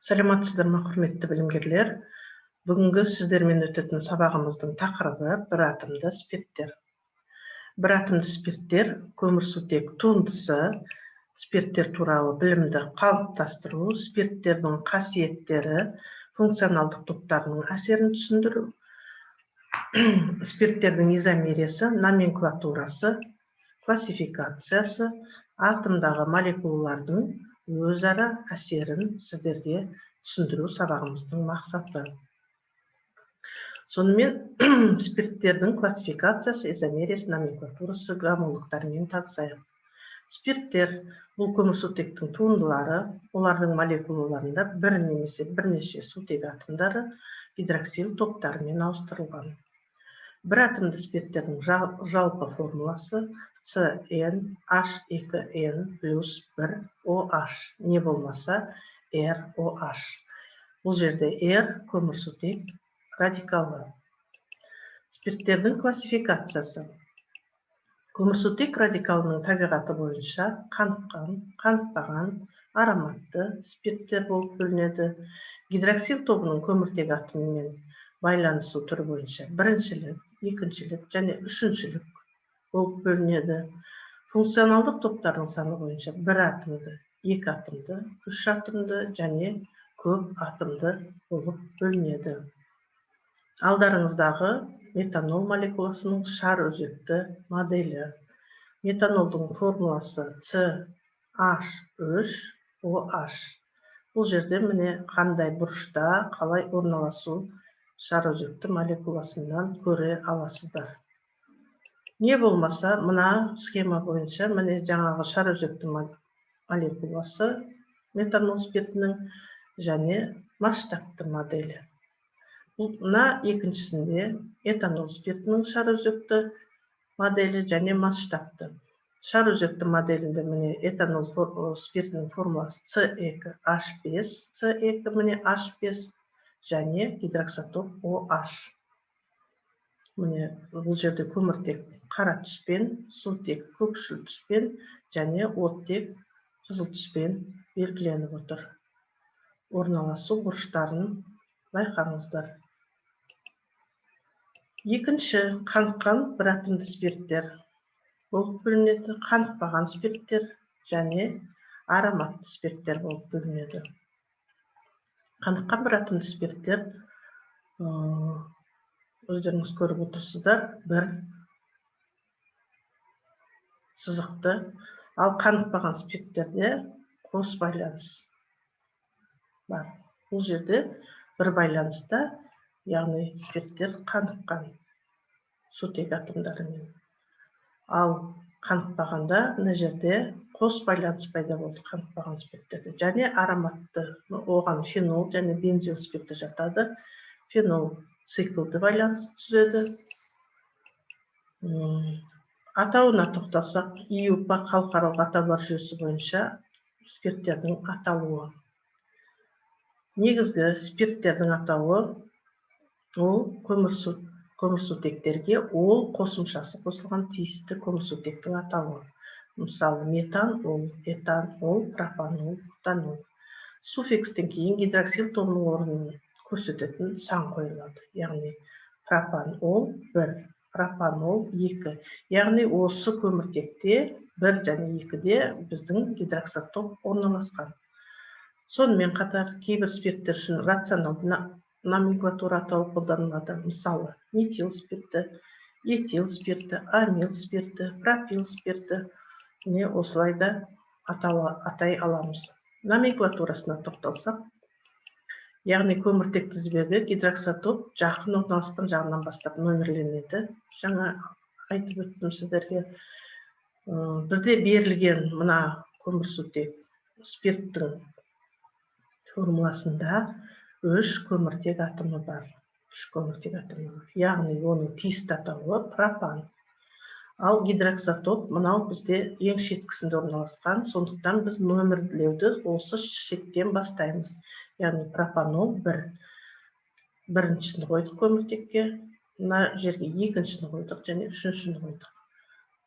Саламатсыздар ма, құрметті білімгерлер! Бүгінгі сіздермен өтетін сабағымыздың тақырыбы – бір атомды спирттер. Бір атомды спирттер – көмірсутек туындысы. Спирттер туралы білімді қалыптастыру, спирттердің қасиеттері, функционалдық топтарының әсерін түсіндіру, спирттердің изомериясы, номенклатурасы, классификациясы, атомдағы молекулалардың өзара әсерін сіздерге түсіндіру сабағымыздың мақсаты. Сонымен, спирттердің классификациясы, изомериясы, номенклатурасы, гомологтарымен танысайық. Спирттер – бұл көмірсутектің туындылары. Олардың молекулаларында бір немесе бірнеше сутек атомдары гидроксил топтарымен ауыстырылған. Бір атомды спирттердің жалпы формуласы CnH2n плюс 1 OH не болмаса ROH. Бұл жерде R – көмірсутек радикалы. Спирттердің классификациясы. Көмірсутек радикалының табиғаты бойынша қаныққан, қанықпаған, ароматты спирттер болып бөлінеді. Гидроксил тобының көміртек атомымен байланысу түрі бойынша біріншілік, екіншілік және үшіншілік болып бөлінеді. Функционалдық топтардың саны бойынша бір атомды, екі атомды, үш атомды және көп атомды болып бөлінеді. Алдарыңыздағы метанол молекуласының шар өзекті моделі. Метанолдың формуласы CH3OH. Бұл жерде, міне, қандай бұрышта қалай орналасу шар өзекті молекуласынан көре аласыздар. Не болмаса мына схема бойынша, міне, жаңағы шар өзекті молекуласы метанол спиртінің және масштабты моделі. Бұл мына екіншісінде этанол спиртінің шар өзекті моделі және масштабты. Шар өзекті моделінде, міне, этанол спиртінің формуласы C2H5, C2, міне, H5 және гидроксотоп OH. Міне, бұл жерде көміртек қара түспен, сутек көкшіл түспен және оттек қызыл түспен белгіленіп отыр. Орналасу бұрыштарын байқаңыздар. Екінші, қаныққан бір атомды спирттер болып бөлінеді, қанықпаған спирттер және ароматты спирттер болып бөлінеді. Қаныққан бір атомды спирттер, өздеріңіз көріп отырсыздар, бір сызықты, ал қанықпаған спирттерде қос байланыс бар. Бұл жерде бір байланыста, яғни спирттер қаныққан сутек атомдарымен. Ал қанықпағанда мына жерде қос байланыс пайда болды қанықпаған спирттерде. Және ароматты, оған фенол және бензил спирті жатады. Фенол циклді байланыс түзеді. Атауына тоқталсақ, ИЮПАК халықаралық атаулар жүйесі бойынша спирттердің аталуы. Негізгі спирттердің атауы ол көмірсутектерге ол қосымшасы қосылған тиісті көмірсутектің атауы. Мысалы, метан ол, этан ол, пропанол, бутанол. Суффикстен кейін гидроксил тобының орнын көрсететін сан қойылады. Яғни пропан ол 1, пропанол 2. Яғни осы көміртекте 1 және 2-де біздің гидроксотоп орналасқан. Сонымен қатар кейбір спирттер үшін рационалды номенклатура атауы қолданылады. Мысалы, метил спирті, этил спирті, амил спирті, пропил спирті, міне, осылай да атай аламыз. Номенклатурасына тоқталсақ, яғни көміртек тізбегі гидроксотоп жақын орналасқан жағынан бастап нөмірленеді. Жаңа айтып өттім сіздерге. Бізде берілген мына көмірсутек спирттің формуласында үш көміртек атомы бар. Үш көміртек атомы бар. Яғни оның тиісті атауы пропан. Ал гидроксотоп мынау бізде ең шеткісінде орналасқан, сондықтан біз нөмірлеуді осы шеттен бастаймыз. Яғни пропанол 1. Біріншіні қойдық көміртекке, мына жерге екіншіні қойдық және үшіншіні қойдық.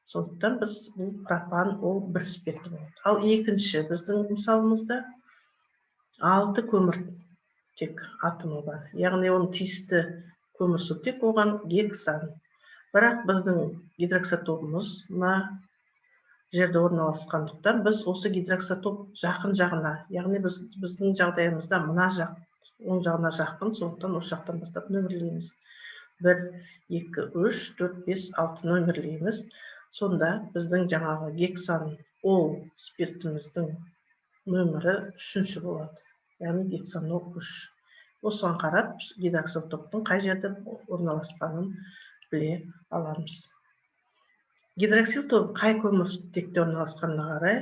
Сондықтан біз бұл пропан ол бір спирті болады. Ал екінші біздің мысалымызда 6 көміртек атомы бар. Яғни оның тиісті көмірсутек оған гексан. Бірақ біздің гидроксотобымыз мына жерде орналасқандықтан біз осы гидроксотоп жақын жағына, яғни біздің жағдайымызда мына жақ, оң жағына жақын, сондықтан осы жақтан бастап нөмірлейміз. 1, 2, 3, 4, 5, 6 нөмірлейміз. Сонда біздің жаңағы гексан ол спиртіміздің нөмірі 3-ші болады. Яғни гексанол 3. Осыған қарап гидроксотоптың қай жерде орналасқанын біле аламыз. Гидроксил тобы қай көмірсутекте орналасқанына қарай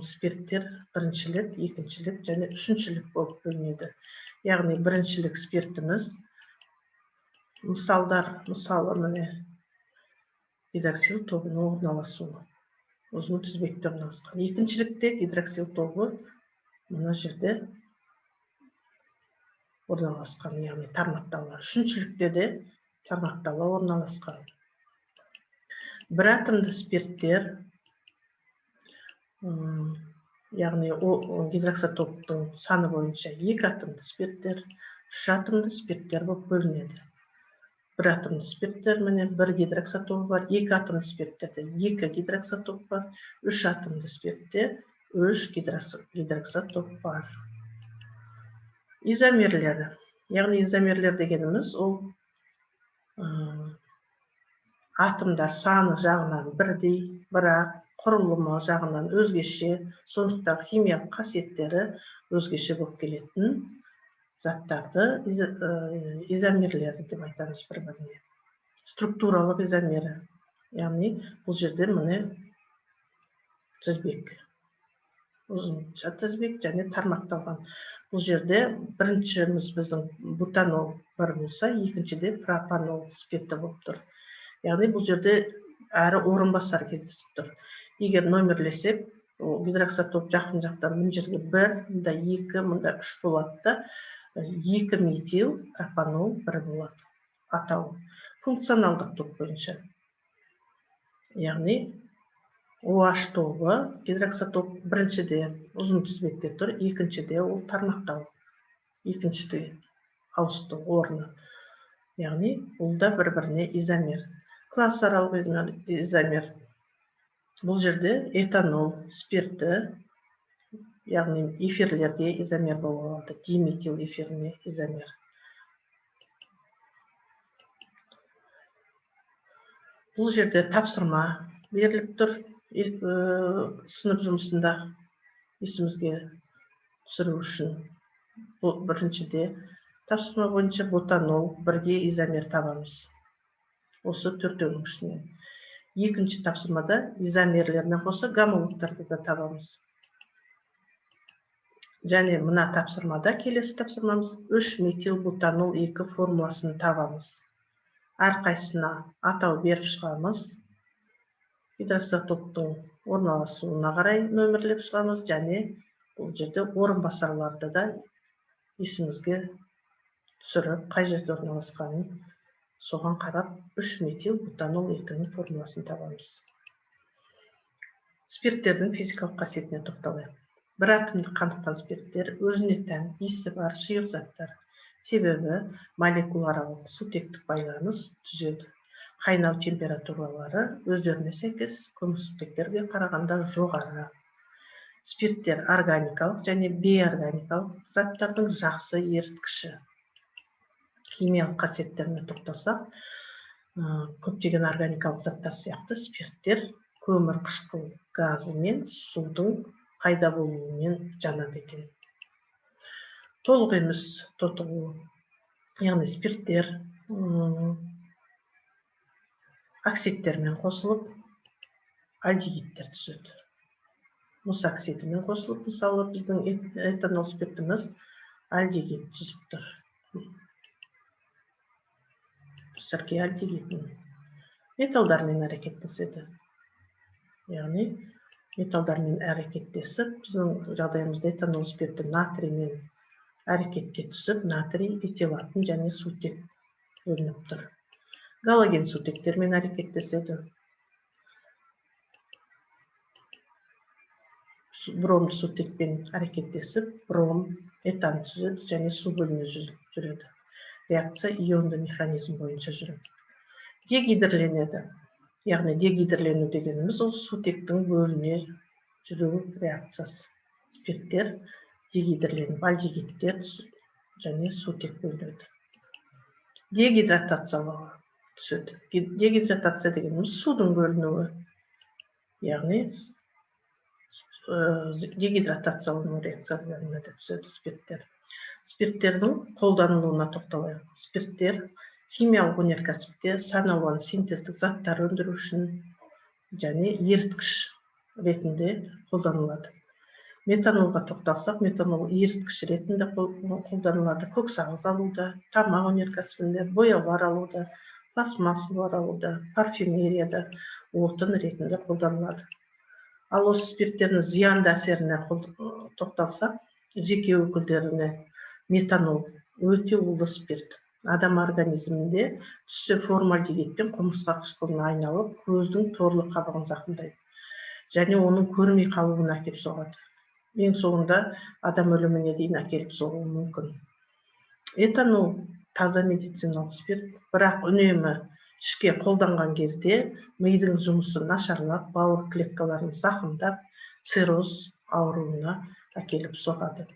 спирттер біріншілік, екіншілік және үшіншілік болып бөлінеді. Яғни біріншілік спиртіміз мысалдар, мысалы міне гидроксил тобының орналасуы ұзын тізбекте орналасқан. Екіншілікте гидроксил тобы мына жерде орналасқан, яғни тармақтала. Үшіншілікте де тармақтала орналасқан. Бір атомды спирттер, яғни гидроксотоптың саны бойынша 2 атомды спирттер, 3 атомды спирттер болып бөлінеді. Бір атомды спирттер міне 1 гидроксотобы бар, 2 атомды спирттерде 2 гидроксотоп бар, 3 атомды спиртте 3 гидроксотоп бар. Изомерлері, яғни изомерлер дегеніміз ол атомдар саны жағынан бірдей, бірақ құрылымы жағынан өзгеше, сондықтан химиялық қасиеттері өзгеше болып келетін заттарды изомерлері деп айтамыз бір-біріне. Структуралық изомері, яғни бұл жерде міне тізбек, ұзынша тізбек және тармақталған. Бұл жерде біріншіміз біздің бутанол 1 болса, екіншіде пропанол спирті болып тұр. Яғни бұл жерде әрі орынбасар кездесіп тұр. Егер нөмірлесек, гидроксотоп жақын жақтан мына жерге 1, мында 2, мында 3 болады да, 2 метил пропанол 1 болады атауы. Функционалдық топ бойынша. Яғни OH тобы гидроксотоп біріншіде ұзын тізбекте тұр, екіншіде ол тармақтау, екіншіде ауысты орны. Яғни бұл да бір-біріне изомер. Классаралық изомер. Бұл жерде этанол спирті, яғни эфирлерге изомер бола алады, диметил эфиріне изомер. Бұл жерде тапсырма беріліп тұр. Сынып жұмысында есімізге түсіру үшін. Бұл біріншіде тапсырма бойынша бутанол бірге изомер табамыз. Осы төртеуінің ішінен. Екінші тапсырмада изомерлерінен қоса гомологтарды да табамыз. Және мына тапсырмада келесі тапсырмамыз 3 метилбутанол 2 формуласын табамыз. Әрқайсысына атау беріп шығамыз. Гидроксотоптың орналасуына қарай нөмірлеп шығамыз және бұл жерде орынбасарларды да есімізге түсіріп, қай жерде орналасқанын соған қарап 3 метилбутанол 2-нің формуласын табамыз. Спирттердің физикалық қасиетіне тоқталайық. Бір атомды қаныққан спирттер өзіне тән иісі бар сұйық заттар. Себебі молекуларалық сутектік байланыс түзеді. Қайнау температуралары өздеріне сәйкес көмірсутектерге қарағанда жоғары. Спирттер органикалық және бейорганикалық заттардың жақсы еріткіші. Химиялық қасиеттеріне тоқтасақ, көптеген органикалық заттар сияқты спирттер көмір қышқыл газы мен судың пайда болуымен жанады екен. Толық емес тотығу, яғни спирттер оксидтермен қосылып альдегидтер түзеді. Мұс оксидімен қосылып, мысалы, біздің этанол спиртіміз альдегид түзіп тұр. Сірке альдегидін. Металдармен әрекеттеседі. Яғни металдармен әрекеттесіп, біздің жағдайымызда этанол спирті натриймен әрекетке түсіп, натрий этилатын және сутек бөлініп тұр. Галоген сутектермен әрекеттеседі. Бромды сутекпен әрекеттесіп, бром Этан түзеді және су бөліне жүреді. Реакция ионды механизм бойынша жүреді. Дегидрленеді. Яғни дегидрлену дегеніміз ол сутектің бөліне жүру реакциясы. Спирттер дегидрленіп, альдегидтер және сутек бөлінеді. Дегидратациялауы түседі. Дегидратация дегеніміз судың бөлінуі. Яғни дегидратациялану реакцияларына да түседі спирттер. Спирттердің қолданылуына тоқталайық. Спирттер химиялық өнеркәсіпте сан алуан синтездік заттар өндіру үшін және еріткіш ретінде қолданылады. Метанолға тоқталсақ, метанол еріткіш ретінде қолданылады. Көк сағыз алуда, тамақ өнеркәсібінде, бояулар алуда, пластмассалар алуда, парфюмерияда отын ретінде қолданылады. Ал осы спирттердің зиянды әсеріне тоқталсақ, жеке өкілдеріне метанол өте улы спирт. Адам организмінде түссе формальдегид пен құмырсқа қышқылына айналып, көздің торлы қабығын зақымдайды және оның көрмей қалуына әкеліп соғады. Ең соңында адам өліміне дейін әкеліп соғуы мүмкін. Этанол таза медициналық спирт, бірақ үнемі ішке қолданған кезде мидың жұмысы нашарлап, бауыр клеткаларын зақымдап, цирроз ауруына әкеліп соғады.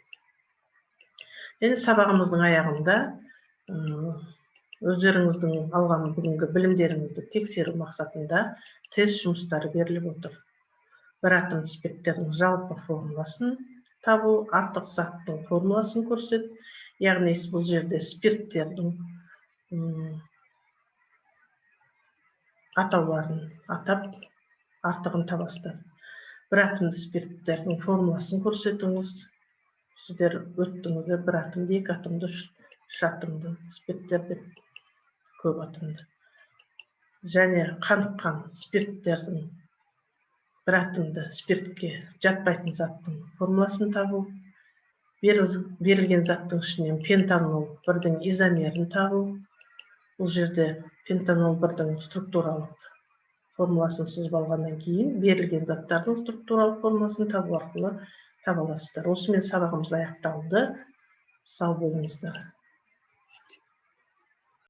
Енді сабағымыздың аяғында өздеріңіздің алған бүгінгі білімдеріңізді тексеру мақсатында тест жұмыстары беріліп отыр. Бір атомды спирттердің жалпы формуласын табу, артық заттың формуласын көрсет. Яғни бұл жерде спирттердің атауларын атап, артығын табасыздар. Бір атомды спирттердің формуласын көрсетіңіз. Сіздер өттіңіздер бір атомды, екі атомды, үш атомды спирттер деп, көп атомды. Және қаныққан спирттердің бір атомды спиртке жатпайтын заттың формуласын табу, берілген заттың ішінен пентанол бірдің изомерін табу. Бұл жерде пентанол бірдің структуралық формуласын сызып алғаннан кейін берілген заттардың структуралық формуласын табу арқылы таба аласыздар. Осымен сабағымыз аяқталды. Сау болыңыздар.